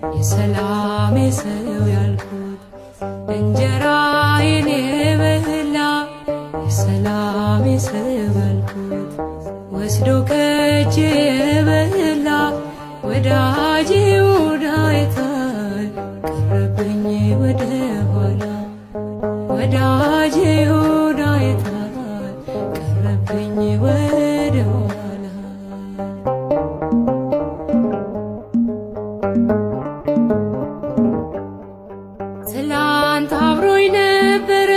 የሰላሜ ሰው ያልኩት እንጀራዬን የበላ የሰላሜ ሰው ያልኩት ወስዶ ከእጄ የበላ ወዳጄ ይሁዳ የታል? ቀረብኝ ወደ ኋላ። ወዳጄ ይሁዳ የታል? ቀረብኝ ወደ ኋላ። ትላንት አብሮኝ ነበረ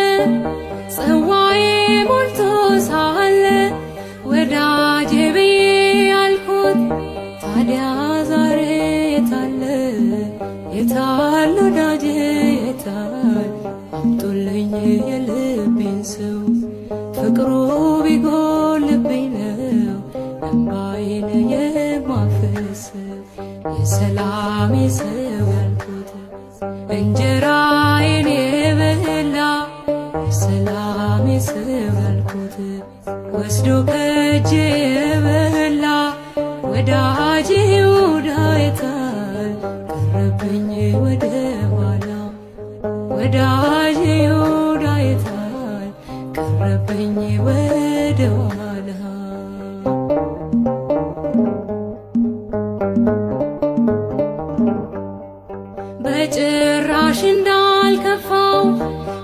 ጽዋዬ ሞልቶ ሳለ፣ ወዳጄ ብዬ ያልኩት ታዲያ ዛሬ የታለ? የታል ወዳጄ የታል? አምጡልኝ የልቤን ሰው፣ ፍቅሩ ቢጎልብኝ ነው እምባዬን የማፈሰው። የሰላሜ ሰው ያልኩት እንጀራዬን የበላ፣ የሰላሜ ሰው ያልኩት ወስዶ ከእጄ የበላ ወዳጄ ይሁዳ የታል? ቀረብኝ ወደ ኋላ። ወዳጄ ይሁዳ የታል? ቀረብኝ ወደ ኋላ። በጭራሽ እንዳልከፋው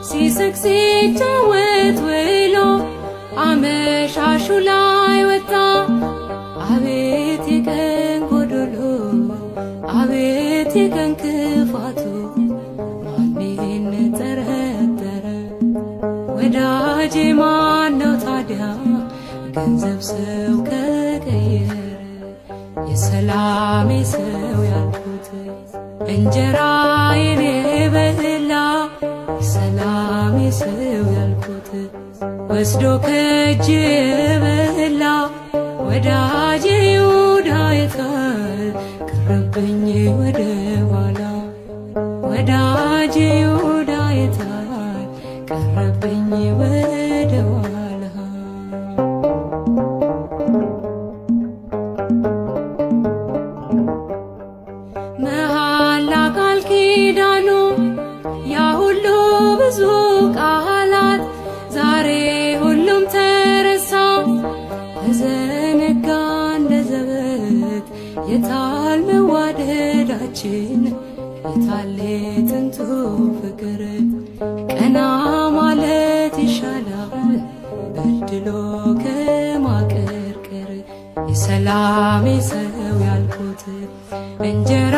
ሲስቅ ሲጫወት ውሎ አመሻሹ ላይ ወጣ። አቤት የቀን ጎዶሎ፣ አቤት የቀን ክፋቱ፣ ማን ይህን ጠረጠረ? ወዳጄ ማነው ታዲያ ገንዘብ ሰው ከቀየረ? የሰላሜ ሰው ያልኩት እንጀራዬን የበላ፣ የሰላሜ ሰው ያልኩት ወስዶ ከእጄ የበላ ወዳጄ ይሁዳ የታል? ቀረብኝ ወደ ኋላ። ወዳጄ ይሁዳ የታል? ቀረብኝ ወደ ኋላ። መሐላ ቃል ኪዳኑ ያ ሁሉ ብዙ ቃላት ዛሬ ሁሉም ተረሳ፣ ተዘነጋ እንደ ዘበት። የታል መዋደዳችን? የታል የጥንቱ ፍቅር? ቀና ማለት ይሻላል በድሎ ከማቀርቀር። የሰላሜ ሰው ያልኩት እንጀራ